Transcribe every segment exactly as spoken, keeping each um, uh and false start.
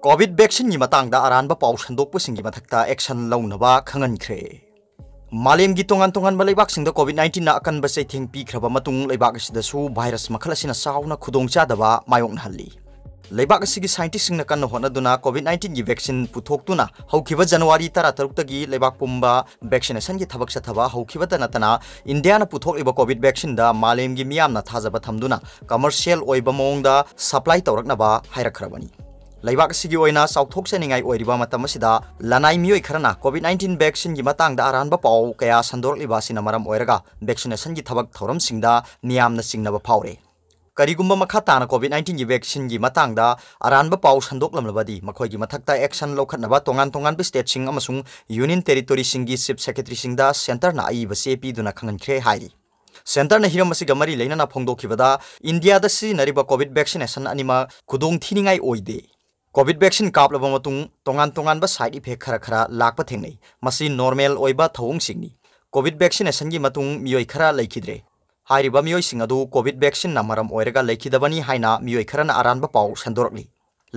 COVID ꯚꯦꯛꯁꯤꯟꯒꯤ ꯃꯇꯥꯡꯗ ꯑꯔꯥꯟꯕ ꯄꯥꯎ ꯁꯟꯗꯣꯛꯄꯁꯤꯡꯒꯤ ꯃꯊꯛꯇ ꯑꯦꯛꯁꯟ ꯂꯧꯅꯕ ꯈꯪꯍꯟꯈ꯭ꯔꯦ꯫ ꯃꯥꯂꯦꯝꯒꯤ ꯇꯣꯉꯥꯟ ꯇꯣꯉꯥꯟꯕ ꯂꯩꯕꯥꯛꯁꯤꯡꯗ ꯀꯣꯚꯤꯗ ꯅꯥꯏꯟꯇꯤꯟꯅ ꯑꯀꯟꯕ ꯆꯩꯊꯦꯡ ꯄꯤꯈ꯭ꯔꯕ ꯃꯇꯨꯡ, ꯂꯩꯕꯥꯛ ꯑꯁꯤꯗꯁꯨ ꯚꯥꯏꯔꯁ ꯃꯈꯜ ꯑꯁꯤꯅ ꯆꯥꯎꯅ ꯈꯨꯗꯣꯡꯆꯥꯗꯕ ꯃꯥꯌꯣꯛꯅꯍꯜꯂꯤ꯫ ꯂꯩꯕꯥꯛ ꯑꯁꯤꯒꯤ ꯁꯥꯏꯟꯇꯤꯁꯁꯤꯡꯅ ꯀꯟꯅ ꯍꯣꯠꯅꯗꯨꯅ ꯀꯣꯚꯤꯗ ꯅꯥꯏꯟꯇꯤꯟꯒꯤ ꯚꯦꯛꯁꯤꯟ ꯄꯨꯊꯣꯛꯇꯨꯅ ꯍꯧꯈꯤꯕ ꯖꯅꯋꯥꯔꯤ ꯇꯔꯥꯇꯔꯨꯛꯇꯒꯤ ꯂꯩꯕꯥꯛ ꯄꯨꯝꯕ ꯚꯦꯛꯁꯤꯅꯦꯁꯟꯒꯤ ꯊꯕꯛ ꯆꯠꯊꯕ ꯍꯧꯈꯤꯕꯇ ꯅꯠꯇꯅ, ꯏꯟꯗꯤꯌꯥꯅ ꯄꯨꯊꯣꯛꯂꯤꯕ ꯀꯣꯚꯤꯗ ꯚꯦꯛꯁꯤꯟꯗ ꯃꯥꯂꯦꯝꯒꯤ ꯃꯤꯌꯥꯝꯅ ꯊꯥꯖꯕ ꯊꯝꯗꯨꯅ ꯀꯃꯔꯁꯤꯌꯦꯜ ꯑꯣꯏꯕ ꯃꯑꯣꯡꯗ ꯁꯄ꯭ꯂꯥꯏ ꯇꯧꯔꯛꯅꯕ ꯍꯥꯏꯔꯛꯈ꯭ꯔꯕꯅꯤ꯫ ꯂꯩꯕꯥꯛ ꯑꯁꯤꯒꯤ ꯑꯣꯏꯅ ꯆꯥꯎꯊꯣꯛꯆꯅꯤꯡꯉꯥꯏ ꯑꯣꯏꯔꯤꯕ ꯃꯇꯝ ꯑꯁꯤꯗ, ꯂꯅꯥꯏ ꯃꯤꯑꯣꯏ ꯈꯔꯅ ꯀꯣꯚꯤꯗ ꯅꯥꯏꯟꯇꯤꯟ ꯚꯦꯛꯁꯤꯟꯒꯤ ꯃꯇꯥꯡꯗ ꯑꯔꯥꯟꯕ ꯄꯥꯎ ꯀꯌꯥ ꯁꯟꯗꯣꯔꯛꯂꯤꯕ ꯑꯁꯤꯅ ꯃꯔꯝ ꯑꯣꯏꯔꯒ ꯚꯦꯛꯁꯤꯅꯦꯁꯟꯒꯤ ꯊꯕꯛ ꯊꯧꯔꯝꯁꯤꯡꯗ ꯃꯤꯌꯥꯝꯅ ꯆꯤꯡꯅꯕ ꯐꯥꯎꯔꯦ꯫ ꯀꯔꯤꯒꯨꯝꯕ ꯃꯈꯥ ꯇꯥꯅ ꯀꯣꯚꯤꯗ ꯅꯥꯏꯟꯇꯤꯟꯒꯤ ꯚꯦꯛꯁꯤꯟꯒꯤ ꯃꯇꯥꯡꯗ ꯑꯔꯥꯟꯕ ꯄꯥꯎ ꯁꯟꯗꯣꯛꯂꯝꯂꯕꯗꯤ, ꯃꯈꯣꯏꯒꯤ ꯃꯊꯛꯇ ꯑꯦꯛꯁꯟ ꯂꯧꯈꯠꯅꯕ ꯇꯣꯉꯥꯟ ꯇꯣꯉꯥꯟꯕ ꯁ꯭ꯇꯦꯠꯁꯤꯡ ꯑꯃꯁꯨꯡ ꯌꯨꯅꯤꯌꯟ ꯇꯦꯔꯤꯇꯣꯔꯤꯁꯤꯡꯒꯤ ꯆꯤꯐ ꯁꯦꯀ꯭ꯔꯦꯇꯔꯤꯁꯤꯡꯗ ꯁꯦꯟꯇꯔꯅ ꯑꯏꯕ ꯆꯦ ꯄꯤꯗꯨꯅ ꯈꯪꯍꯟꯈ꯭ꯔꯦ ꯍꯥꯏꯔꯤ꯫ ꯁꯦꯟꯇꯔꯅ ꯍꯤꯔꯝ ꯑꯁꯤꯒ ꯃꯔꯤ ꯂꯩꯅꯅ ꯐꯣꯡꯗꯣꯛꯈꯤꯕꯗ, ꯏꯟꯗꯤꯌꯥꯗ ꯁꯤꯖꯤꯟꯅꯔꯤꯕ ꯀꯣꯚꯤꯗ ꯚꯦꯛꯁꯤꯅꯦꯁꯟ ꯑꯅꯤꯃꯛ ꯈꯨꯗꯣꯡ ꯊꯤꯅꯤꯡꯉꯥꯏ ꯑꯣꯏꯗꯦ꯫ ꯀꯣꯚꯤꯗ ꯚꯦꯛꯁꯤꯟ ꯀꯥꯞꯂꯕ ꯃꯇꯨꯡ ꯇꯣꯉꯥꯟ ꯇꯣꯉꯥꯟꯕ ꯁꯥꯏꯗ ꯏꯐꯦꯛ ꯈꯔ ꯈꯔ ꯂꯥꯛꯄ ꯊꯦꯡꯅꯩ꯫ ꯃꯁꯤ ꯅꯣꯔꯃꯦꯜ ꯑꯣꯏꯕ ꯊꯧꯑꯣꯡꯁꯤꯡꯅꯤ꯫ ꯀꯣꯚꯤꯗ ꯚꯦꯛꯁꯤꯅꯦꯁꯟꯒꯤ ꯃꯇꯨꯡ ꯃꯤꯑꯣꯏ ꯈꯔ ꯂꯩꯈꯤꯗ꯭ꯔꯦ꯫ ꯍꯥꯏꯔꯤꯕ ꯃꯤꯑꯣꯏꯁꯤꯡ ꯑꯗꯨ ꯀꯣꯚꯤꯗ ꯚꯦꯛꯁꯤꯟꯅ ꯃꯔꯝ ꯑꯣꯏꯔꯒ ꯂꯩꯈꯤꯗꯕꯅꯤ ꯍꯥꯏꯅ ꯃꯤꯑꯣꯏ ꯈꯔꯅ ꯑꯔꯥꯟꯕ ꯄꯥꯎ ꯁꯟꯗꯣꯔꯛꯂꯤ꯫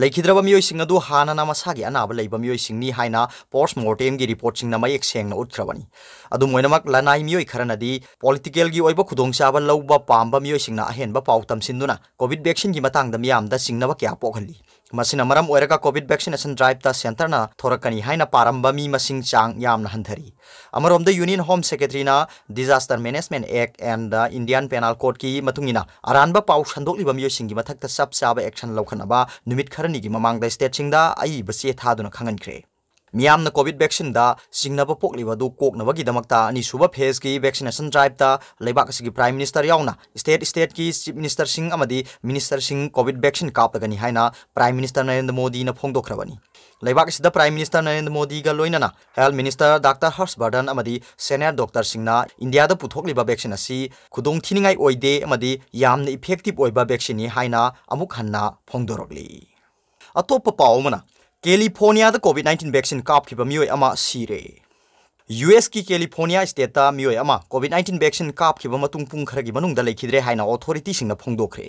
ꯂꯩꯈꯤꯗ꯭ꯔꯕ ꯃꯤꯑꯣꯏꯁꯤꯡ ꯑꯗꯨ ꯍꯥꯟꯅꯅ ꯃꯁꯥꯒꯤ ꯑꯅꯥꯕ ꯂꯩꯕ ꯃꯤꯑꯣꯏꯁꯤꯡꯅꯤ ꯍꯥꯏꯅ ꯄꯣꯁꯃꯣꯔꯇꯦꯝꯒꯤ ꯔꯤꯄꯣꯔꯠꯁꯤꯡꯅ ꯃꯌꯦꯛ ꯁꯦꯡꯅ ꯎꯠꯈ꯭ꯔꯕꯅꯤ꯫ ꯑꯗꯨꯝ ꯑꯣꯏꯅꯃꯛ, ꯂꯅꯥꯏ ꯃꯤꯑꯣꯏ ꯈꯔꯅꯗꯤ ꯄꯣꯂꯤꯇꯤꯀꯦꯜꯒꯤ ꯑꯣꯏꯕ ꯈꯨꯗꯣꯡꯆꯥꯕ ꯂꯧꯕ ꯄꯥꯝꯕ ꯃꯤꯑꯣꯏꯁꯤꯡꯅ ꯑꯍꯦꯟꯕ ꯄꯥꯎ ꯇꯝꯁꯤꯟꯗꯨꯅ ꯀꯣꯚꯤꯗ ꯚꯦꯛꯁꯤꯟꯒꯤ ꯃꯇꯥꯡꯗ ꯃꯤꯌꯥꯝꯗ ꯆꯤꯡꯅꯕ ꯀꯌꯥ ꯄꯣꯛꯍꯜꯂꯤ꯫ ꯃꯁꯤꯅ ꯃꯔꯝ ꯑꯣꯏꯔꯒ ꯀꯣꯚꯤꯗ ꯚꯦꯛꯁꯤꯅꯦꯁꯟ ꯗ꯭ꯔꯥꯏꯚꯇ ꯁꯦꯟꯇꯔꯅ ꯊꯣꯔꯛꯀꯅꯤ ꯍꯥꯏꯅ ꯄꯥꯔꯝꯕ ꯃꯤ ꯃꯁꯤꯡ ꯆꯥꯡ ꯌꯥꯝꯅ ꯍꯟꯊꯔꯤ꯫ ꯑꯃꯔꯣꯝꯗ, ꯌꯨꯅꯤꯌꯟ ꯍꯣꯝ ꯁꯦꯀ꯭ꯔꯦꯇꯔꯤꯅ disaster management act and Indian penal ꯀꯣꯗꯀꯤ ꯃꯇꯨꯡ ꯏꯟꯅ, ꯑꯔꯥꯟꯕ ꯄꯥꯎ ꯁꯟꯗꯣꯛꯂꯤꯕ ꯃꯤꯑꯣꯏꯁꯤꯡꯒꯤ ꯃꯊꯛꯇ ꯆꯞ ꯆꯥꯕ ꯑꯦꯛꯁꯟ ꯂꯧꯈꯠꯅꯕ ꯅꯨꯃꯤꯠ ꯈꯔꯅꯤꯒꯤ ꯃꯃꯥꯡꯗ ꯁ꯭ꯇꯦꯠꯁꯤꯡꯗ ꯑꯏꯕ ꯆꯦ ꯊꯥꯗꯨꯅ ꯈꯪꯍꯟꯈ꯭ꯔꯦ꯫ ꯃꯤꯌꯥꯝꯅ ꯀꯣꯚꯤꯗ ꯚꯦꯛꯁꯤꯟꯗ ꯆꯤꯡꯅꯕ ꯄꯣꯛꯂꯤꯕ ꯑꯗꯨ ꯀꯣꯛꯅꯕꯒꯤꯗꯃꯛꯇ ꯑꯅꯤꯁꯨꯕ ꯐꯦꯖꯀꯤ ꯚꯦꯛꯁꯤꯅꯦꯁꯟ ꯗ꯭ꯔꯥꯏꯚꯇ ꯂꯩꯕꯥꯛ ꯑꯁꯤꯒꯤ ꯄ꯭ꯔꯥꯏꯝ ꯃꯤꯅꯤꯁꯇꯔ ꯌꯥꯎꯅ ꯁ꯭ꯇꯦꯠ ꯁ꯭ꯇꯦꯠꯀꯤ ꯆꯤꯐ ꯃꯤꯅꯤꯁꯇꯔꯁꯤꯡ ꯑꯃꯗꯤ ꯃꯤꯅꯤꯁꯇꯔꯁꯤꯡ ꯀꯣꯚꯤꯗ ꯚꯦꯛꯁꯤꯟ ꯀꯥꯞꯂꯒꯅꯤ ꯍꯥꯏꯅ ꯄ꯭ꯔꯥꯏꯝ ꯃꯤꯅꯤꯁꯇꯔ ꯅꯔꯦꯟꯗ꯭ꯔ ꯃꯣꯗꯤꯅ ꯐꯣꯡꯗꯣꯛꯈ꯭ꯔꯕꯅꯤ꯫ ꯂꯩꯕꯥꯛ ꯑꯁꯤꯗ ꯄ꯭ꯔꯥꯏꯝ ꯃꯤꯅꯤꯁꯇꯔ ꯅꯔꯦꯟꯗ꯭ꯔ ꯃꯣꯗꯤꯒ ꯂꯣꯏꯅꯅ ꯍꯦꯜꯊ ꯃꯤꯅꯤꯁꯇꯔ ꯗꯥꯛꯇꯔ ꯍꯔꯁ ꯕꯔꯙꯟ ꯑꯃꯗꯤ ꯁꯦꯅꯤꯌꯔ ꯗꯣꯛꯇꯔꯁꯤꯡꯅ ꯏꯟꯗꯤꯌꯥꯗ ꯄꯨꯊꯣꯛꯂꯤꯕ ꯚꯦꯛꯁꯤꯟ ꯑꯁꯤ ꯈꯨꯗꯣꯡꯊꯤꯅꯤꯡꯉꯥꯏ ꯑꯣꯏꯗꯦ ꯑꯃꯗꯤ ꯌꯥꯝꯅ ꯏꯐꯦꯛꯇꯤꯚ ꯑꯣꯏꯕ ꯚꯦꯛꯁꯤꯟꯅꯤ ꯍꯥꯏꯅ ꯑꯃꯨꯛ ꯍꯟꯅ ꯐꯣꯡꯗꯣꯔꯛꯂꯤ꯫ ꯑꯇꯣꯞꯄ ꯄꯥꯎ ꯑꯃꯅ, ꯀꯦꯂꯤꯐꯣꯔꯅꯤꯌꯥꯗ ꯀꯣꯚꯤꯗ ꯅꯥꯏꯟꯇꯤꯟ ꯚꯦꯛꯁꯤꯟ ꯀꯥꯞꯈꯤꯕ ꯃꯤꯑꯣꯏ ꯑꯃ ꯁꯤꯔꯦ꯫ ꯌꯨ ꯑꯦꯁꯀꯤ ꯀꯦꯂꯤꯐꯣꯔꯅꯤꯌꯥ ꯁ꯭ꯇꯦꯠꯇ ꯃꯤꯑꯣꯏ ꯑꯃ ꯀꯣꯚꯤꯗ ꯅꯥꯏꯟꯇꯤꯟ ꯚꯦꯛꯁꯤꯟ ꯀꯥꯞꯈꯤꯕ ꯃꯇꯨꯡ ꯄꯨꯡ ꯈꯔꯒꯤ ꯃꯅꯨꯡꯗ ꯂꯩꯈꯤꯗ꯭ꯔꯦ ꯍꯥꯏꯅ ꯑꯣꯊꯣꯔꯤꯇꯤꯁꯤꯡꯅ ꯐꯣꯡꯗꯣꯛꯈ꯭ꯔꯦ꯫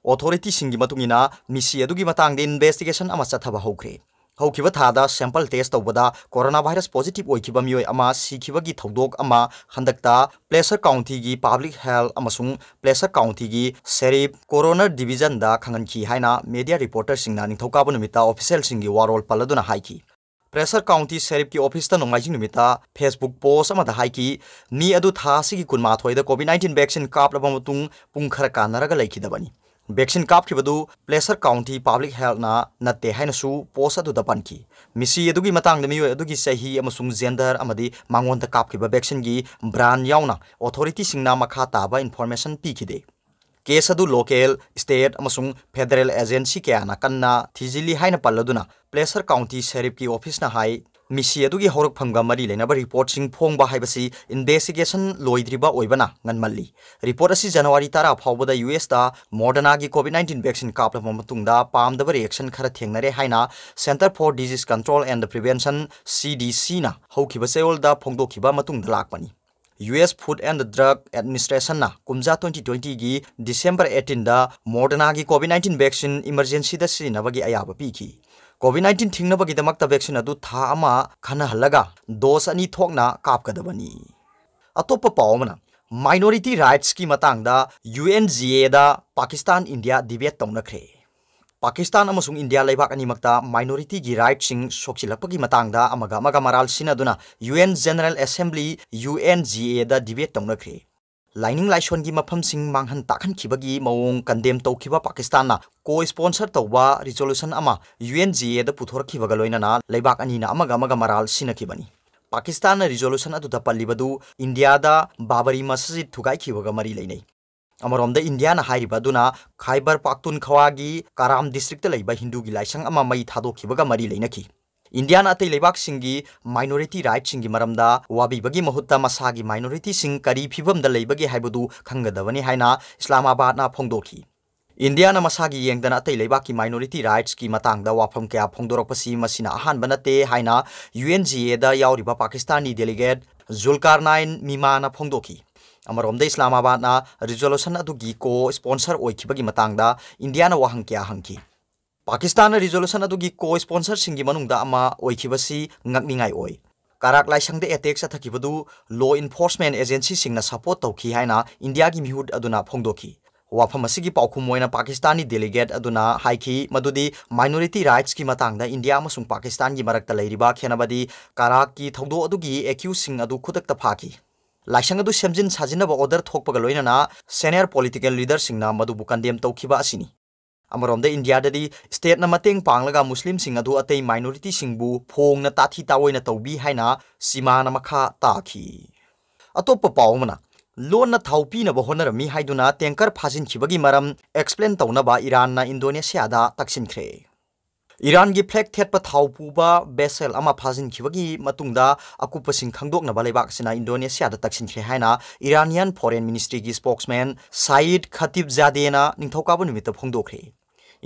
Authorityꯁꯤꯡꯒꯤ ꯃꯇꯨꯡ ꯏꯟꯅ, ꯃꯤꯁꯤ ꯑꯗꯨꯒꯤ ꯃꯇꯥꯡꯗ investigation ꯑꯃ ꯆꯠꯊꯕ ꯍꯧꯈ꯭ꯔꯦ꯫ ꯍꯧꯈꯤꯕ ꯊꯥꯗ sample test ꯇꯧꯕꯗ coronavirus positive ꯑꯣꯏꯈꯤꯕ ꯃꯤꯑꯣꯏ ꯑꯃ ꯁꯤꯈꯤꯕꯒꯤ ꯊꯧꯗꯣꯛ ꯑꯃ ꯍꯟꯗꯛꯇ Placer Countyꯒꯤ Public Health ꯑꯃꯁꯨꯡ Placer Countyꯒꯤ Sheriff Coroner Divisionꯗ ꯈꯪꯍꯟꯈꯤ ꯍꯥꯏꯅ media reporterꯁꯤꯡꯅ ꯅꯤꯡꯊꯧꯀꯥꯕ ꯅꯨꯃꯤꯠꯇ officialꯁꯤꯡꯒꯤ ꯋꯥꯔꯣꯜ ꯄꯜꯂꯗꯨꯅ ꯍꯥꯏꯈꯤ꯫ Placer County Sheriffꯀꯤ officeꯇ ꯅꯣꯡꯃꯥꯏꯖꯤꯡ ꯅꯨꯃꯤꯠꯇ Facebook post ꯑꯃꯗ ꯍꯥꯏꯈꯤ, "ꯃꯤ ꯑꯗꯨ ꯊꯥ ꯑꯁꯤꯒꯤ ꯀꯨꯟꯃꯥꯊꯣꯏꯗ COVID nineteen vaccine ꯀꯥꯞꯂꯕ ꯃꯇꯨꯡ ꯄꯨꯡ ꯈꯔ ꯀꯥꯟꯅꯔꯒ ꯂꯩꯈꯤꯗꯕꯅꯤ꯫ Vaccine ꯀꯥꯞꯈꯤꯕꯗꯨ Placer County Public Healthꯅ ꯅꯠꯇꯦ" ꯍꯥꯏꯅꯁꯨ post ꯑꯗꯨꯗ ꯄꯟꯈꯤ꯫ ꯃꯤꯁꯤ ꯑꯗꯨꯒꯤ ꯃꯇꯥꯡꯗ ꯃꯤꯑꯣꯏ ꯑꯗꯨꯒꯤ ꯆꯍꯤ ꯑꯃꯁꯨꯡ gender ꯑꯃꯗꯤ ꯃꯉꯣꯟꯗ ꯀꯥꯞꯈꯤꯕ vaccineꯒꯤ brand ꯌꯥꯎꯅ authorityꯁꯤꯡꯅ ꯃꯈꯥ ꯇꯥꯕ information ꯄꯤꯈꯤꯗꯦ꯫ Case ꯑꯗꯨ local, state ꯑꯃꯁꯨꯡ federal agency ꯀꯌꯥꯅ ꯀꯟꯅ ꯊꯤꯖꯤꯜꯂꯤ ꯍꯥꯏꯅ ꯄꯜꯂꯗꯨꯅ, Placer County Sheriffꯀꯤ officeꯅ ꯍꯥꯏ, ꯃꯤꯁꯤ ꯑꯗꯨꯒꯤ ꯍꯧꯔꯛꯐꯝꯒ ꯃꯔꯤ ꯂꯩꯅꯕ reportꯁꯤꯡ ꯐꯣꯡꯕ ꯍꯥꯏꯕꯁꯤ investigation ꯂꯣꯏꯗ꯭ꯔꯤꯕ ꯑꯣꯏꯕꯅ ꯉꯟꯃꯜꯂꯤ꯫ Report ꯑꯁꯤ January ꯇꯔꯥ ꯐꯥꯎꯕꯗ USꯇ Modernaꯒꯤ COVID nineteen vaccine ꯀꯥꯞꯂꯕ ꯃꯇꯨꯡꯗ ꯄꯥꯝꯗꯕ reaction ꯈꯔ ꯊꯦꯡꯅꯔꯦ ꯍꯥꯏꯅ Center for Disease Control and Prevention, CDCꯅ ꯍꯧꯈꯤꯕ ꯆꯌꯣꯜꯗ ꯐꯣꯡꯗꯣꯛꯈꯤꯕ ꯃꯇꯨꯡꯗ ꯂꯥꯛꯄꯅꯤ꯫ US Food and Drug Administrationꯅ ꯀꯨꯝꯖꯥ twenty twentyꯒꯤ December eighteenꯗ Modernaꯒꯤ COVID nineteen vaccine emergencyꯗ ꯁꯤꯖꯤꯟꯅꯕꯒꯤ ꯑꯌꯥꯕ ꯄꯤꯈꯤ꯫ COVID nineteen ꯊꯤꯡꯅꯕꯒꯤꯗꯃꯛꯇ vaccine ꯑꯗꯨ ꯊꯥ ꯑꯃ ꯈꯟꯅꯍꯜꯂꯒ dose ꯑꯅꯤ ꯊꯣꯛꯅ ꯀꯥꯞꯀꯗꯕꯅꯤ꯫ ꯑꯇꯣꯞꯄ ꯄꯥꯎ ꯑꯃꯅ, minority rightsꯀꯤ ꯃꯇꯥꯡꯗ UNGAꯗ ꯄꯥꯀꯤꯁꯇꯥꯟ, ꯏꯟꯗꯤꯌꯥ debate ꯇꯧꯅꯈ꯭ꯔꯦ꯫ ꯄꯥꯀꯤꯁꯇꯥꯟ ꯑꯃꯁꯨꯡ ꯏꯟꯗꯤꯌꯥ ꯂꯩꯕꯥꯛ ꯑꯅꯤꯃꯛꯇ minorityꯒꯤ rightꯁꯤꯡ ꯁꯣꯛꯆꯤꯜꯂꯛꯄꯒꯤ ꯃꯇꯥꯡꯗ ꯑꯃꯒ ꯑꯃꯒ ꯃꯔꯥꯜ ꯁꯤꯟꯅꯗꯨꯅ UN General Assembly, UNGAꯗ debate ꯇꯧꯅꯈ꯭ꯔꯦ꯫ ꯂꯥꯏꯅꯤꯡ ꯂꯥꯏꯁꯣꯟꯒꯤ ꯃꯐꯝꯁꯤꯡ ꯃꯥꯡꯍꯟ ꯇꯥꯛꯍꯟꯈꯤꯕꯒꯤ ꯃꯑꯣꯡ condemn ꯇꯧꯈꯤꯕ ꯄꯥꯀꯤꯁꯇꯥꯟꯅ co-sponsor ꯇꯧꯕ resolution ꯑꯃ UNGAꯗ ꯄꯨꯊꯣꯔꯛꯈꯤꯕꯒ ꯂꯣꯏꯅꯅ ꯂꯩꯕꯥꯛ ꯑꯅꯤꯅ ꯑꯃꯒ ꯑꯃꯒ ꯃꯔꯥꯜ ꯁꯤꯟꯅꯈꯤꯕꯅꯤ꯫ ꯄꯥꯀꯤꯁꯇꯥꯟꯅ resolution ꯑꯗꯨꯗ ꯄꯜꯂꯤꯕꯗꯨ ꯏꯟꯗꯤꯌꯥꯗ ꯕꯥꯕꯔꯤ ꯃꯁꯖꯤꯗ ꯊꯨꯒꯥꯏꯈꯤꯕꯒ ꯃꯔꯤ ꯂꯩꯅꯩ꯫ ꯑꯃꯔꯣꯝꯗ ꯏꯟꯗꯤꯌꯥꯅ ꯍꯥꯏꯔꯤꯕ ꯑꯗꯨꯅ ꯈꯥꯏꯕꯔ ꯄꯥꯛꯇꯨꯟꯈꯋꯥꯒꯤ ꯀꯥꯔꯥꯝ districtꯇ ꯂꯩꯕ ꯍꯤꯟꯗꯨꯒꯤ ꯂꯥꯏꯁꯪ ꯑꯃ ꯃꯩ ꯊꯥꯗꯣꯛꯈꯤꯕꯒ ꯃꯔꯤ ꯂꯩꯅꯈꯤ꯫ ꯏꯟꯗꯤꯌꯥꯅ ꯑꯇꯩ ꯂꯩꯕꯥꯛꯁꯤꯡꯒꯤ minority rightꯁꯤꯡꯒꯤ ꯃꯔꯝꯗ ꯋꯥꯕꯤꯕꯒꯤ ꯃꯍꯨꯠꯇ ꯃꯁꯥꯒꯤ minorityꯁꯤꯡ ꯀꯔꯤ ꯐꯤꯚꯝꯗ ꯂꯩꯕꯒꯦ ꯍꯥꯏꯕꯗꯨ ꯈꯪꯒꯗꯕꯅꯤ ꯍꯥꯏꯅ ꯏꯁꯂꯥꯃꯥꯕꯥꯗꯅ ꯐꯣꯡꯗꯣꯛꯈꯤ꯫ ꯏꯟꯗꯤꯌꯥꯅ ꯃꯁꯥꯒꯤ ꯌꯦꯡꯗꯅ ꯑꯇꯩ ꯂꯩꯕꯥꯛꯀꯤ minority rightsꯀꯤ ꯃꯇꯥꯡꯗ ꯋꯥꯐꯝ ꯀꯌꯥ ꯐꯣꯡꯗꯣꯔꯛꯄꯁꯤ ꯃꯁꯤꯅ ꯑꯍꯥꯟꯕ ꯅꯠꯇꯦ ꯍꯥꯏꯅ UNGAꯗ ꯌꯥꯎꯔꯤꯕ ꯄꯥꯀꯤꯁꯇꯥꯟꯒꯤ delegate ꯖꯨꯜꯀꯥꯔꯅꯥꯏꯟ ꯃꯤꯃꯥꯅ ꯐꯣꯡꯗꯣꯛꯈꯤ꯫ ꯑꯃꯔꯣꯝꯗ, ꯏꯁꯂꯥꯃꯥꯕꯥꯗꯅ ꯔꯤꯖꯣꯂꯨꯁꯟ ꯑꯗꯨꯒꯤ ꯀꯣ ꯁ꯭ꯄꯣꯟꯁꯔ ꯑꯣꯏꯈꯤꯕꯒꯤ ꯃꯇꯥꯡꯗ ꯏꯟꯗꯤꯌꯥꯅ ꯋꯥꯍꯪ ꯀꯌꯥ ꯍꯪꯈꯤ꯫ ꯄꯥꯀꯤꯁꯇꯥꯟꯅ ꯔꯤꯖꯣꯂꯨꯁꯟ ꯑꯗꯨꯒꯤ ꯀꯣ ꯁ꯭ꯄꯣꯟꯁꯔꯁꯤꯡꯒꯤ ꯃꯅꯨꯡꯗ ꯑꯃ ꯑꯣꯏꯈꯤꯕꯁꯤ ꯉꯛꯅꯤꯡꯉꯥꯏ ꯑꯣꯏ꯫ ꯀꯔꯥꯛ ꯂꯥꯏꯁꯪꯗ ꯑꯦꯇꯦꯛ ꯆꯠꯊꯈꯤꯕꯗꯨ ꯂꯣ ꯏꯟꯐꯣꯔꯁꯃꯦꯟ ꯑꯦꯖꯦꯟꯁꯤꯁꯤꯡꯅ ꯁꯄꯣꯔꯠ ꯇꯧꯈꯤ ꯍꯥꯏꯅ ꯏꯟꯗꯤꯌꯥꯒꯤ ꯃꯤꯍꯨꯠ ꯑꯗꯨꯅ ꯐꯣꯡꯗꯣꯛꯈꯤ꯫ ꯋꯥꯐꯝ ꯑꯁꯤꯒꯤ ꯄꯥꯎꯈꯨꯝ ꯑꯣꯏꯅ ꯄꯥꯀꯤꯁꯇꯥꯟꯒꯤ ꯗꯦꯂꯤꯒꯦꯠ ꯑꯗꯨꯅ ꯍꯥꯏꯈꯤ ꯃꯗꯨꯗꯤ ꯃꯥꯏꯅꯣꯔꯤꯇꯤ ꯔꯥꯏꯠꯁꯀꯤ ꯃꯇꯥꯡꯗ ꯏꯟꯗꯤꯌꯥ ꯑꯃꯁꯨꯡ ꯄꯥꯀꯤꯁꯇꯥꯟꯒꯤ ꯃꯔꯛꯇ ꯂꯩꯔꯤꯕ ꯈꯦꯟꯅꯕꯗꯤ ꯀꯔꯥꯛꯀꯤ ꯊꯧꯗꯣꯛ ꯑꯗꯨꯒꯤ ꯑꯦꯀ꯭ꯌꯨꯁꯁꯤꯡ ꯑꯗꯨ ꯈꯨꯗꯛꯇ ꯐꯥꯈꯤ꯫ ꯂꯥꯏꯁꯪ ꯑꯗꯨ ꯁꯦꯝꯖꯤꯟ ꯁꯥꯖꯤꯟꯅꯕ ꯑꯣꯔꯗꯔ ꯊꯣꯛꯄꯒ ꯂꯣꯏꯅꯅ ꯁꯦꯅꯤꯌꯔ ꯄꯣꯂꯤꯇꯤꯀꯦꯜ ꯂꯤꯗꯔꯁꯤꯡꯅ ꯃꯗꯨꯕꯨ ꯀꯟꯗꯦꯝ ꯇꯧꯈꯤꯕ ꯑꯁꯤꯅꯤ꯫ ꯑꯃꯔꯣꯝꯗ, ꯏꯟꯗꯤꯌꯥꯗꯗꯤ ꯁ꯭ꯇꯦꯠꯅ ꯃꯇꯦꯡ ꯄꯥꯡꯂꯒ ꯃꯨꯁꯂꯤꯝꯁꯤꯡ ꯑꯗꯨ ꯑꯇꯩ ꯃꯥꯏꯅꯣꯔꯤꯇꯤꯁꯤꯡꯕꯨ ꯐꯣꯡꯅ ꯇꯥꯊꯤ ꯇꯥꯑꯣꯏꯅ ꯇꯧꯕꯤ ꯍꯥꯏꯅ ꯁꯤꯃꯥꯅ ꯃꯈꯥ ꯇꯥꯈꯤ꯫ ꯑꯇꯣꯞꯄ ꯄꯥꯎ ꯑꯃꯅ, ꯂꯣꯟꯅ ꯊꯥꯎ ꯄꯤꯅꯕ ꯍꯣꯠꯅꯔꯝꯃꯤ ꯍꯥꯏꯗꯨꯅ ꯇꯦꯡꯀꯔ ꯐꯥꯖꯤꯟꯈꯤꯕꯒꯤ ꯃꯔꯝ ꯑꯦꯛꯁꯄ꯭ꯂꯦꯟ ꯇꯧꯅꯕ ꯏꯔꯥꯟꯅ ꯏꯟꯗꯣꯅꯦꯁꯤꯌꯥꯗ ꯇꯛꯁꯤꯟꯈ꯭ꯔꯦ꯫ ꯏꯔꯥꯟꯒꯤ ꯐ꯭ꯂꯦꯒ ꯊꯦꯠꯄ ꯊꯥꯎ ꯄꯨꯕ ꯚꯦꯁꯦꯜ ꯑꯃ ꯐꯥꯖꯤꯟꯈꯤꯕꯒꯤ ꯃꯇꯨꯡꯗ ꯑꯀꯨꯞꯄꯁꯤꯡ ꯈꯪꯗꯣꯛꯅꯕ ꯂꯩꯕꯥꯛ ꯑꯁꯤꯅ ꯏꯟꯗꯣꯅꯦꯁꯤꯌꯥꯗ ꯇꯛꯁꯤꯟꯈ꯭ꯔꯦ ꯍꯥꯏꯅ ꯏꯔꯥꯅꯤꯌꯥꯟ ꯐꯣꯔꯦꯟ ꯃꯤꯅꯤꯁꯇ꯭ꯔꯤꯒꯤ ꯁ꯭ꯄꯣꯛꯁꯃꯦꯟ ꯁꯥꯏꯗ ꯈꯇꯤꯕ ꯖꯥꯗꯦꯅ ꯅꯤꯡꯊꯧꯀꯥꯕ ꯅꯨꯃꯤꯠꯇ ꯐꯣꯡꯗꯣꯛꯈ꯭ꯔꯦ꯫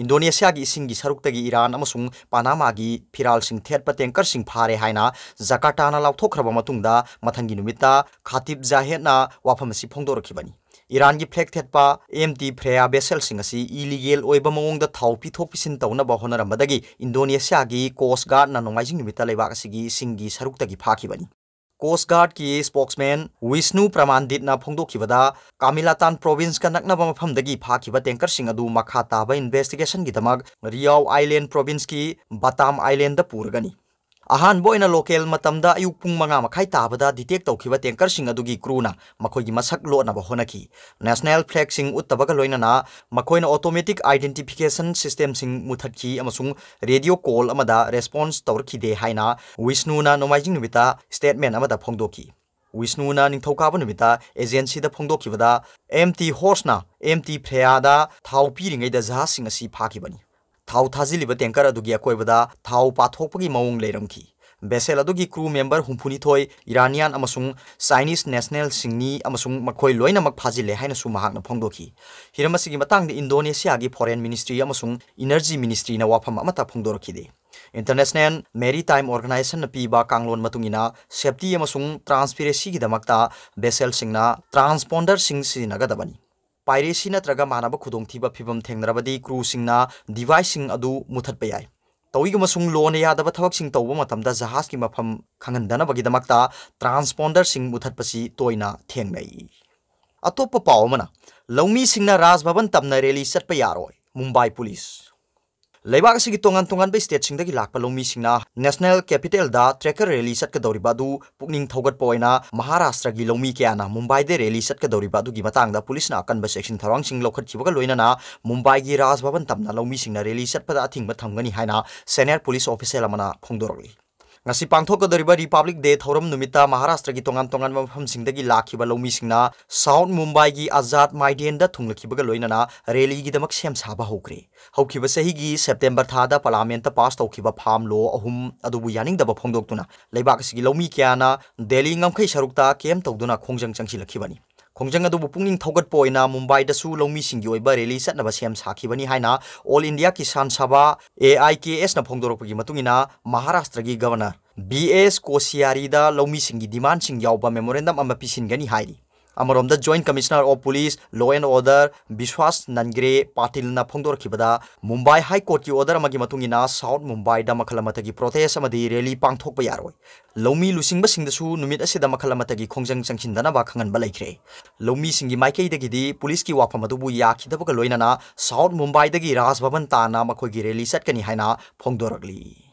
ꯏꯟꯗꯣꯅꯦꯁꯤꯌꯥꯒꯤ ꯏꯁꯤꯡꯒꯤ ꯁꯔꯨꯛꯇꯒꯤ ꯏꯔꯥꯟ ꯑꯃꯁꯨꯡ ꯄꯥꯅꯥꯃꯥꯒꯤ ꯐꯤꯔꯥꯜꯁꯤꯡ ꯊꯦꯠꯄ ꯇꯦꯡꯀꯔꯁꯤꯡ ꯐꯥꯔꯦ ꯍꯥꯏꯅ ꯖꯀꯥꯔꯇꯥꯅ ꯂꯥꯎꯊꯣꯛꯈ꯭ꯔꯕ ꯃꯇꯨꯡꯗ, ꯃꯊꯪꯒꯤ ꯅꯨꯃꯤꯠꯇ ꯈꯥꯇꯤꯕ ꯖꯥꯍꯦꯗꯅ ꯋꯥꯐꯝ ꯑꯁꯤ ꯐꯣꯡꯗꯣꯔꯛꯈꯤꯕꯅꯤ꯫ ꯏꯔꯥꯟꯒꯤ ꯐ꯭ꯂꯦꯒ ꯊꯦꯠꯄ ꯑꯦꯝ ꯇꯤ ꯐ꯭ꯔꯦꯌꯥ ꯚꯦꯁꯦꯜꯁꯤꯡ ꯑꯁꯤ ꯏꯂꯤꯒꯦꯜ ꯑꯣꯏꯕ ꯃꯑꯣꯡꯗ ꯊꯥꯎ ꯄꯤꯊꯣꯛ ꯄꯤꯁꯤꯟ ꯇꯧꯅꯕ ꯍꯣꯠꯅꯔꯝꯕꯗꯒꯤ ꯏꯟꯗꯣꯅꯦꯁꯤꯌꯥꯒꯤ ꯀꯣꯁ ꯒꯥꯔꯗꯅ ꯅꯣꯡꯃꯥꯏꯖꯤꯡ ꯅꯨꯃꯤꯠꯇ ꯂꯩꯕꯥꯛ ꯑꯁꯤꯒꯤ ꯏꯁꯤꯡꯒꯤ ꯁꯔꯨꯛꯇꯒꯤ ꯐꯥꯈꯤꯕꯅꯤ꯫ ꯀꯣꯁ ꯒꯥꯔꯗꯀꯤ ꯁ꯭ꯄꯣꯛꯁꯃꯦꯟ ꯋꯤꯁꯅꯨ ꯄ꯭ꯔꯃꯥꯟꯗꯤꯠꯅ ꯐꯣꯡꯗꯣꯛꯈꯤꯕꯗ, ꯀꯥꯃꯤꯂꯥꯇꯥꯟ ꯄ꯭ꯔꯣꯚꯤꯟꯁꯀ ꯅꯛꯅꯕ ꯃꯐꯝꯗꯒꯤ ꯐꯥꯈꯤꯕ ꯇꯦꯡꯀꯔꯁꯤꯡ ꯑꯗꯨ ꯃꯈꯥ ꯇꯥꯕ ꯏꯟꯚꯦꯁꯇꯤꯒꯦꯁꯟꯒꯤꯗꯃꯛ ꯔꯤꯌꯥꯎ ꯑꯥꯏꯂꯦꯟ ꯄ꯭ꯔꯣꯚꯤꯟꯁꯀꯤ ꯕꯇꯥꯝ ꯑꯥꯏꯂꯦꯟꯗ ꯄꯨꯔꯒꯅꯤ꯫ ꯑꯍꯥꯟꯕ ꯑꯣꯏꯅ ꯂꯣꯀꯦꯜ ꯃꯇꯝꯗ ꯑꯌꯨꯛ ꯄꯨꯡ ꯃꯉꯥ ꯃꯈꯥꯏ ꯇꯥꯕꯗ ꯗꯤꯇꯦꯛ ꯇꯧꯈꯤꯕ ꯇꯦꯡꯀꯔꯁꯤꯡ ꯑꯗꯨꯒꯤ ꯀ꯭ꯔꯨꯅ ꯃꯈꯣꯏꯒꯤ ꯃꯁꯛ ꯂꯣꯠꯅꯕ ꯍꯣꯠꯅꯈꯤ꯫ ꯅꯦꯁꯅꯦꯜ ꯐ꯭ꯂꯦꯒꯁꯤꯡ ꯎꯠꯇꯕꯒ ꯂꯣꯏꯅꯅ ꯃꯈꯣꯏꯅ ꯑꯣꯇꯣꯃꯦꯇꯤꯛ ꯑꯥꯏꯗꯦꯟꯇꯤꯐꯤꯀꯦꯁꯟ ꯁꯤꯁꯇꯦꯝꯁꯤꯡ ꯃꯨꯊꯠꯈꯤ ꯑꯃꯁꯨꯡ ꯔꯦꯗꯤꯑꯣ ꯀꯣꯜ ꯑꯃꯗ ꯔꯦꯁꯄꯣꯟꯁ ꯇꯧꯔꯛꯈꯤꯗꯦ ꯍꯥꯏꯅ ꯋꯤꯁꯅꯨꯅ ꯅꯣꯡꯃꯥꯏꯖꯤꯡ ꯅꯨꯃꯤꯠꯇ ꯁ꯭ꯇꯦꯠꯃꯦꯟ ꯑꯃꯗ ꯐꯣꯡꯗꯣꯛꯈꯤ꯫ ꯋꯤꯁꯅꯨꯅ ꯅꯤꯡꯊꯧꯀꯥꯕ ꯅꯨꯃꯤꯠꯇ ꯑꯦꯖꯦꯟꯁꯤꯗ ꯐꯣꯡꯗꯣꯛꯈꯤꯕꯗ, ꯑꯦꯝ ꯇꯤ ꯍꯣꯔꯁꯅ ꯑꯦꯝ ꯇꯤ ꯐ꯭ꯔꯦꯌꯥꯗ ꯊꯥꯎ ꯄꯤꯔꯤꯉꯩꯗ ꯖꯍꯥꯖꯁꯤꯡ ꯑꯁꯤ ꯐꯥꯈꯤꯕꯅꯤ꯫ ꯊꯥꯎ ꯊꯥꯖꯤꯜꯂꯤꯕ ꯇꯦꯡꯀꯔ ꯑꯗꯨꯒꯤ ꯑꯀꯣꯏꯕꯗ ꯊꯥꯎ ꯄꯥꯊꯣꯛꯄꯒꯤ ꯃꯑꯣꯡ ꯂꯩꯔꯝꯈꯤ꯫ Vessel ꯑꯗꯨꯒꯤ crew member ꯍꯨꯝꯐꯨꯅꯤꯊꯣꯏ Iranian ꯑꯃꯁꯨꯡ Chinese nationalꯁꯤꯡꯅꯤ ꯑꯃꯁꯨꯡ ꯃꯈꯣꯏ ꯂꯣꯏꯅꯃꯛ ꯐꯥꯖꯤꯜꯂꯦ ꯍꯥꯏꯅꯁꯨ ꯃꯍꯥꯛꯅ ꯐꯣꯡꯗꯣꯛꯈꯤ꯫ ꯍꯤꯔꯝ ꯑꯁꯤꯒꯤ ꯃꯇꯥꯡꯗ ꯏꯟꯗꯣꯅꯦꯁꯤꯌꯥꯒꯤ Foreign Ministry ꯑꯃꯁꯨꯡ Energy Ministryꯅ ꯋꯥꯐꯝ ꯑꯃꯠꯇ ꯐꯣꯡꯗꯣꯔꯛꯈꯤꯗꯦ꯫ International Maritime Organizationꯅ ꯄꯤꯕ ꯀꯥꯡꯂꯣꯟ ꯃꯇꯨꯡ ꯏꯟꯅ, safety ꯑꯃꯁꯨꯡ transparencyꯒꯤꯗꯃꯛꯇ vesselꯁꯤꯡꯅ transponderꯁꯤꯡ ꯁꯤꯖꯤꯟꯅꯒꯗꯕꯅꯤ꯫ Piracy ꯅꯠꯇ꯭ꯔꯒ ꯃꯥꯟꯅꯕ ꯈꯨꯗꯣꯡꯊꯤꯕ ꯐꯤꯚꯝ ꯊꯦꯡꯅꯔꯕꯗꯤ, crewꯁꯤꯡꯅ deviceꯁꯤꯡ ꯑꯗꯨ ꯃꯨꯊꯠꯄ ꯌꯥꯏ꯫ ꯇꯧꯏꯒꯨꯝꯕꯁꯨꯡ ꯂꯣꯅ ꯌꯥꯗꯕ ꯊꯕꯛꯁꯤꯡ ꯇꯧꯕ ꯃꯇꯝꯗ ꯖꯍꯥꯖꯀꯤ ꯃꯐꯝ ꯈꯪꯍꯟꯗꯅꯕꯒꯤꯗꯃꯛꯇ transponderꯁꯤꯡ ꯃꯨꯊꯠꯄꯁꯤ ꯇꯣꯏꯅ ꯊꯦꯡꯅꯩ꯫ ꯑꯇꯣꯞꯄ ꯄꯥꯎ ꯑꯃꯅ, ꯂꯧꯃꯤꯁꯤꯡꯅ ꯔꯥꯖ ꯚꯕꯟ ꯇꯝꯅ rally ꯆꯠꯄ ꯌꯥꯔꯣꯏ, ꯃꯨꯝꯕꯥꯏ ꯄꯨꯂꯤꯁ꯫ ꯂꯩꯕꯥꯛ ꯑꯁꯤꯒꯤ ꯇꯣꯉꯥꯟ ꯇꯣꯉꯥꯟꯕ stateꯁꯤꯡꯗꯒꯤ ꯂꯥꯛꯄ ꯂꯧꯃꯤꯁꯤꯡꯅ National Capitalꯗ trucker rally ꯆꯠꯀꯗꯧꯔꯤꯕ ꯑꯗꯨ ꯄꯨꯛꯅꯤꯡ ꯊꯧꯒꯠꯄ ꯑꯣꯏꯅ ꯃꯍꯥꯔꯥꯁꯇ꯭ꯔꯒꯤ ꯂꯧꯃꯤ ꯀꯌꯥꯅ ꯃꯨꯝꯕꯥꯏꯗ rally ꯆꯠꯀꯗꯧꯔꯤꯕ ꯑꯗꯨꯒꯤ ꯃꯇꯥꯡꯗ ꯄꯨꯂꯤꯁꯅ ꯑꯀꯟꯕ ꯆꯦꯛꯁꯤꯟ ꯊꯧꯔꯥꯡꯁꯤꯡ ꯂꯧꯈꯠꯈꯤꯕꯒ ꯂꯣꯏꯅꯅ ꯃꯨꯝꯕꯥꯏꯒꯤ ꯔꯥꯖ ꯚꯕꯟ ꯇꯝꯅ ꯂꯧꯃꯤꯁꯤꯡꯅ rally ꯆꯠꯄꯗ ꯑꯊꯤꯡꯕ ꯊꯝꯒꯅꯤ ꯍꯥꯏꯅ senior police official ꯑꯃꯅ ꯐꯣꯡꯗꯣꯔꯛꯂꯤ꯫ ꯉꯁꯤ ꯄꯥꯡꯊꯣꯛꯀꯗꯧꯔꯤꯕ Republic Day ꯊꯧꯔꯝ ꯅꯨꯃꯤꯠꯇ ꯃꯍꯥꯔꯥꯁꯇ꯭ꯔꯒꯤ ꯇꯣꯉꯥꯟ ꯇꯣꯉꯥꯟꯕ ꯃꯐꯝꯁꯤꯡꯗꯒꯤ ꯂꯥꯛꯈꯤꯕ ꯂꯧꯃꯤꯁꯤꯡꯅ South ꯃꯨꯝꯕꯥꯏꯒꯤ ꯑꯖꯥꯗ ꯃꯥꯏꯗꯦꯟꯗ ꯊꯨꯡꯂꯈꯤꯕꯒ ꯂꯣꯏꯅꯅ rallyꯒꯤꯗꯃꯛ ꯁꯦꯝ ꯁꯥꯕ ꯍꯧꯈ꯭ꯔꯦ꯫ ꯍꯧꯈꯤꯕ ꯆꯍꯤꯒꯤ September ꯊꯥꯗ Parliamentꯇ pass ꯇꯧꯈꯤꯕ farm law ꯑꯍꯨꯝ ꯑꯗꯨꯕꯨ ꯌꯥꯅꯤꯡꯗꯕ ꯐꯣꯡꯗꯣꯛꯇꯨꯅ ꯂꯩꯕꯥꯛ ꯑꯁꯤꯒꯤ ꯂꯧꯃꯤ ꯀꯌꯥꯅ ꯗꯦꯜꯂꯤ ꯉꯝꯈꯩ ꯁꯔꯨꯛꯇ camp ꯇꯧꯗꯨꯅ ꯈꯣꯡꯖꯪ ꯆꯪꯁꯤꯜꯂꯛꯈꯤꯕꯅꯤ꯫ ꯈꯣꯡꯖꯪ ꯑꯗꯨꯕꯨ ꯄꯨꯛꯅꯤꯡ ꯊꯧꯒꯠꯄ ꯑꯣꯏꯅ ꯃꯨꯝꯕꯥꯏꯗꯁꯨ ꯂꯧꯃꯤꯁꯤꯡꯒꯤ ꯑꯣꯏꯕ rally ꯆꯠꯅꯕ ꯁꯦꯝ ꯁꯥꯈꯤꯕꯅꯤ ꯍꯥꯏꯅ All India Kisan Sabha, AIKSꯅ ꯐꯣꯡꯗꯣꯔꯛꯄꯒꯤ ꯃꯇꯨꯡ ꯏꯟꯅ ꯃꯍꯥꯔꯥꯁꯇ꯭ꯔꯒꯤ Governor ꯕꯤ ꯑꯦꯁ ꯀꯣꯁꯤꯌꯥꯔꯤꯗ ꯂꯧꯃꯤꯁꯤꯡꯒꯤ demandꯁꯤꯡ ꯌꯥꯎꯕ memorandum ꯑꯃ ꯄꯤꯁꯤꯟꯒꯅꯤ ꯍꯥꯏꯔꯤ꯫ ꯑꯃꯔꯣꯝꯗ Joint Commissioner of Police, Law and Order ꯕꯤꯁ꯭ꯋꯥꯁ ꯅꯟꯒ꯭ꯔꯦ ꯄꯥꯇꯤꯜꯅ ꯐꯣꯡꯗꯣꯔꯛꯈꯤꯕꯗ, Mumbai High Courtꯀꯤ order ꯑꯃꯒꯤ ꯃꯇꯨꯡ ꯏꯟꯅ South ꯃꯨꯝꯕꯥꯏꯗ ꯃꯈꯜ ꯑꯃꯠꯇꯒꯤ protest ꯑꯃꯗꯤ rally ꯄꯥꯡꯊꯣꯛꯄ ꯌꯥꯔꯣꯏ꯫ ꯂꯧꯃꯤ ꯂꯨꯆꯤꯡꯕꯁꯤꯡꯗꯁꯨ ꯅꯨꯃꯤꯠ ꯑꯁꯤꯗ ꯃꯈꯜ ꯑꯃꯠꯇꯒꯤ ꯈꯣꯡꯖꯪ ꯆꯪꯁꯤꯟꯗꯅꯕ ꯈꯪꯍꯟꯕ ꯂꯩꯈ꯭ꯔꯦ꯫ ꯂꯧꯃꯤꯁꯤꯡꯒꯤ ꯃꯥꯏꯀꯩꯗꯒꯤꯗꯤ ꯄꯨꯂꯤꯁꯀꯤ ꯋꯥꯐꯝ ꯑꯗꯨꯕꯨ ꯌꯥꯈꯤꯗꯕꯒ ꯂꯣꯏꯅꯅ South ꯃꯨꯝꯕꯥꯏꯗꯒꯤ ꯔꯥꯖ ꯚꯕꯟ ꯇꯥꯟꯅ ꯃꯈꯣꯏꯒꯤ rally ꯆꯠꯀꯅꯤ ꯍꯥꯏꯅ ꯐꯣꯡꯗꯣꯔꯛꯂꯤ꯫